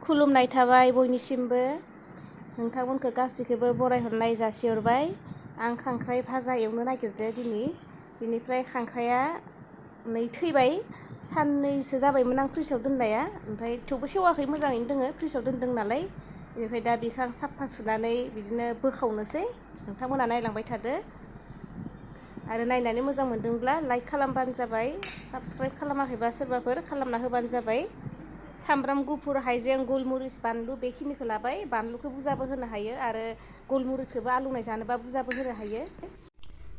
खुलुमनाय थाबाय बयनिसिमबो नोंथांमोनखौ गासैखौबो बरायहरनाय जासिहरबाय। आं खांख्राइ भाजा एवनो नागिरदों दिनै। बिनिफ्राय खांख्राइया नै थैबाय, साननैसो जाबायमोन आं फ्रिजआव दोननाया, ओमफ्राय थेवबो सेवाखै, मोजाङैनो दोङो, फ्रिजआव दोनदों नालाय। बेनिफ्राय दा बेखौ आं साफा सुनानै बिदिनो बोखावनोसै। नोंथांमोना नायलांबाय थादो आरो नायनानै मोजां मोनदोंब्ला लाइक खालामबानो जाबाय। साबस्क्राइब खालामाखैबा सोरबाफोर खालामना होबानो जाबाय। सामब्राम गुफुर, हाइजें, गलमरिच, बानलु बेखिनिखौ लाबाय। बानलुखौ बुरजाबो होनो हायो आरो गलमरिचखौबो आलौनाय जानोबा बुरजाबो होनो हायो।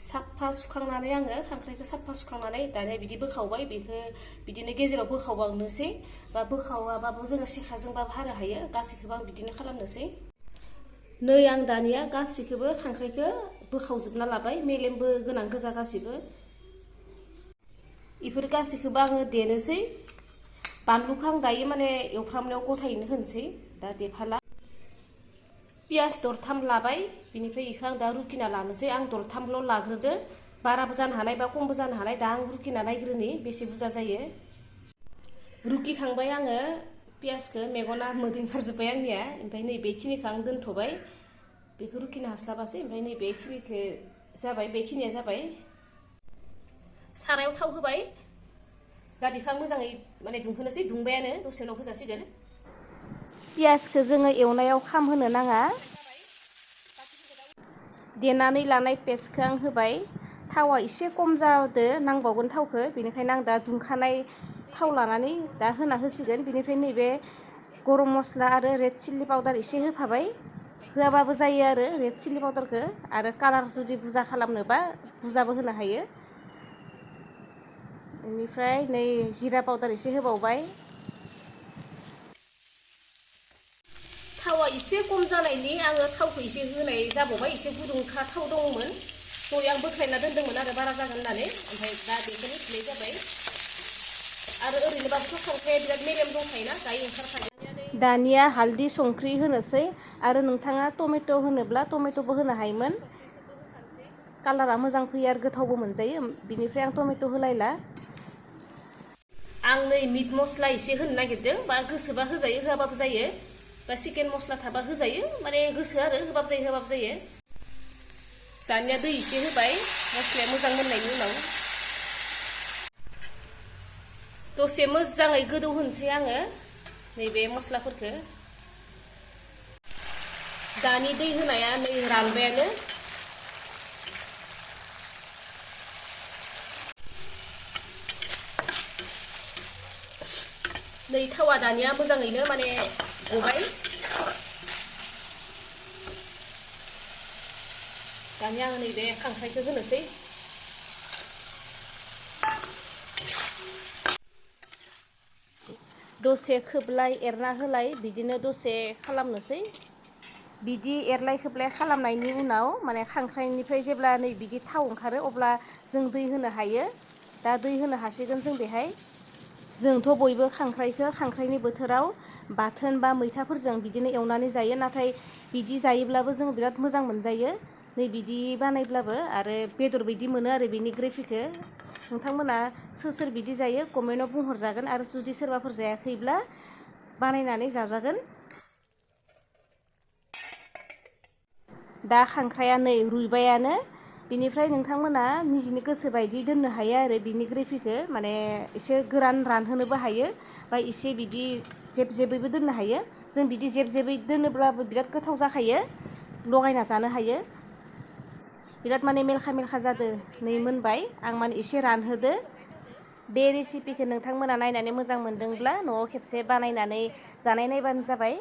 साफा सुखांनानै आङो खांख्राइखौ साफा सुखांनानै दानिया बिदि बोखावबाय। बेखौ बिदिनो गेजेराव बोखावबावनोसै, बा बोखावाबाबो जोङो सेखाजोंबाबो हानो हायो। गासैखौबो आं बिदिनो खालामनोसै। नै आं दानिया गासैखौबो खांख्राइखौ बोखावजोबना लाबाय, मेलेमबो गोनां गोजा गासैबो। बेफोर गासैखौबो आङो देनोसै। बानलुखौ आं दायो माने एवफ्रामनायाव गथायैनो होनोसै, दा देफाला। पियास दरथाम लाबाय, बिनिफ्राय बेखौ आं दा रुखिना लानोसै। आं दरथामल' लाग्रोदो, बाराबो जानो हानाय बा खमबो जानो हानाय। दा आं रुखिना नायग्रोनि बेसे बुरजा जायो। रुखिखांबाय आङो पियासखौ, मेगना मोदै ओंखारजोब्बाय आंनिया। ओमफ्राय नैबेखिनिखौ आं दोनथ'बाय, बेखौ रुखिनो हास्लाबासै। ओमफ्राय नैबेखिनिखौ जाबाय, बेखिनिया जाबाय। सारायाव थाव होबाय, दा बेखौ मोजाङै माने दुंहोनोसै। दुंबायानो, दसे उनाव होजासिगोन। पियासखौ जोङो एवनायाव खामहोनो नाङा। देनानै लानाय पेस्टखौ आं होबाय। थावा एसे खम जादो, नांबावगोन थावखौ। बेनिखायनो आं दा दुंखानाय थाव लानानै दा होना होसिगोन। बेनिफ्राय नैबे गरम मस्ला आरो रेड चिल्ली पाउडार एसे होफाबाय। होआबाबो जायो आरो रेड चिल्ली पाउडारखौ। आरो कालार जुदि बुरजा खालामनोबा बुरजाबो होनो हायो। बेनिफ्राय नै जिरा पाउडार एसे होबावबाय। थावा एसे खम जानायनि आङो थावखौ एसे होनाय जाबावबाय। एसे गुदुंखा थाव दङमोन, दहाय आं बोख्लायना दोन्दोंमोन आरो बारा जागोन होननानै। ओमफ्राय दा बेखौनो होफिननाय जाबाय। आरो ओरैनोबाबोथ' खांख्राइया बिराद मेलेम दंखायोना, दायो ओंखारखायो। दानिया हालदै संख्रि होनोसै। आरो नोंथाङा टमेट' होनोब्ला टमेट'बो होनो हायोमोन। कालारा मोजां फैयो आरो गोथावबो मोनजायो। बिनिफ्राय आं टमेट' होलायला। आं नै मिट मस्ला एसे होनो नागिरदों, बा गोसोबा होजायो, होआबाबो जायो। बा चिकेन मस्ला थाबा होजायो, माने गोसो आरो होबाबो जायो, होआबाबो जायो। दानिया दै एसे होबाय, मस्लाया मोजां मोननायनि उनाव। दसे मोजाङै गोदौ होनोसै आङो नैबे मस्लाफोरखौ। दानि दै होनाया नै रानबायानो। नै थावा दानिया मोजाङैनो माने गबाय। दानिया आं नैबे खांख्राइखौ होनोसै। दसे खोबलाय एरना होलाय बिदिनो दसे खालामनोसै। बिदि एरलाय खोबलाय खालामनायनि उनाव माने खांख्राइनिफ्राय जेब्ला नै बिदि थाव ओंखारो, अब्ला जों दै होनो हायो। दा दै होनो हासिगोन जों बेहाय। जोंथ' बयबो खांख्राइनि बोथोराव बाथोन बा मैथाफोरजों बिदिनो एवनानै जायो। नाथाय बिदि जायोब्लाबो जों बिराद मोजां मोनजायो, नै बिदि बानायब्लाबो। आरो बेदर बायदि मोनो आरो बिनि ग्रेभिखौ। नोंथांमोना सोर सोर बिदि जायो कमेन्टआव बुंहरजागोन। आरो जुदि सोरबाफोर जायाखैब्ला बानायनानै जाजागोन। दा खांख्राइया नै रुइबायानो। बिनिफ्राय नोंथांमोना निजिनि गोसो बायदि दोननो हायो आरो बिनि ग्रेभिखौ। माने एसे गोरान रानहोनोबो हायो, बा एसे बिदि जेब जेबैबो दोननो हायो। जों बिदि जेब जेबै दोनोब्लाबो बिराद गोथाव जाखायो, लगायना जानो हायो। बिराद माने मेलखा मेलखा जादो। नै मोनबाय, आं माने एसे रानहोदो। बे रेसिपिखौ नोंथांमोना नायनानै मोजां मोनदोंब्ला न'आव खेबसे बानायनानै जानाय नायबानो जाबाय।